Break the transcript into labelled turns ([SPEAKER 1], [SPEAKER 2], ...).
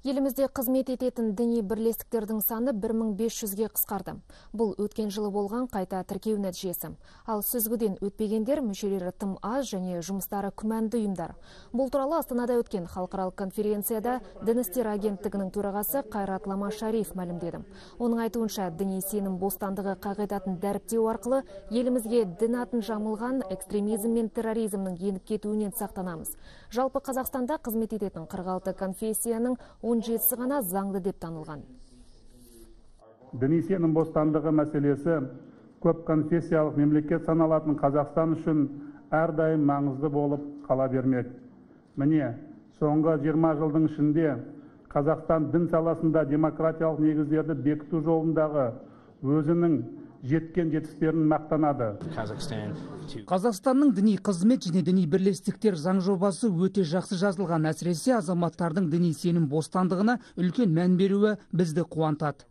[SPEAKER 1] Елімізде қызмет ететін діни бірлестіктердің саны 1500-ге қысқарды. Бұл өткен жылы болған қайта тіркеу нәтижесі. Ал сүзгіден өтпегендер мүшелері тым аз және жұмыстары күмәнді ұйымдар. Бұл туралы Астанада өткен халықаралық конференцияда Дін істері агенттігінің төрағасы Қайрат Лама Шариф мәлімдеді. Оның айтуынша, діни сенім бостандығы қағидатын дәріптеу арқылы елімізге дін атын жамылған экстремизм мен терроризмнің еніп кетуінен сақтанамыз. Жалпы Қазақстанда қызмет ететін 46 конфессияның 17-сі ғана заңды деп танылған.
[SPEAKER 2] Діни сенім бостандығы мәселесі көп конфессиялық мемлекет саналатын Қазақстан үшін әрдайым маңызды болып қала бермек. Міне, соңғы 20 жылдың ішінде Қазақстан дін саласында демократиялық негіздерді бекіту жолындағы өзінің жеткен жетістіктерін мақтанады.
[SPEAKER 3] Қазақстанның діни қызмет және діни бірлестіктер заң жобасы өте жақсы жазылған, әсіресе азаматтардың діни сенім бостандығына үлкен мән беруі бізді қуантады.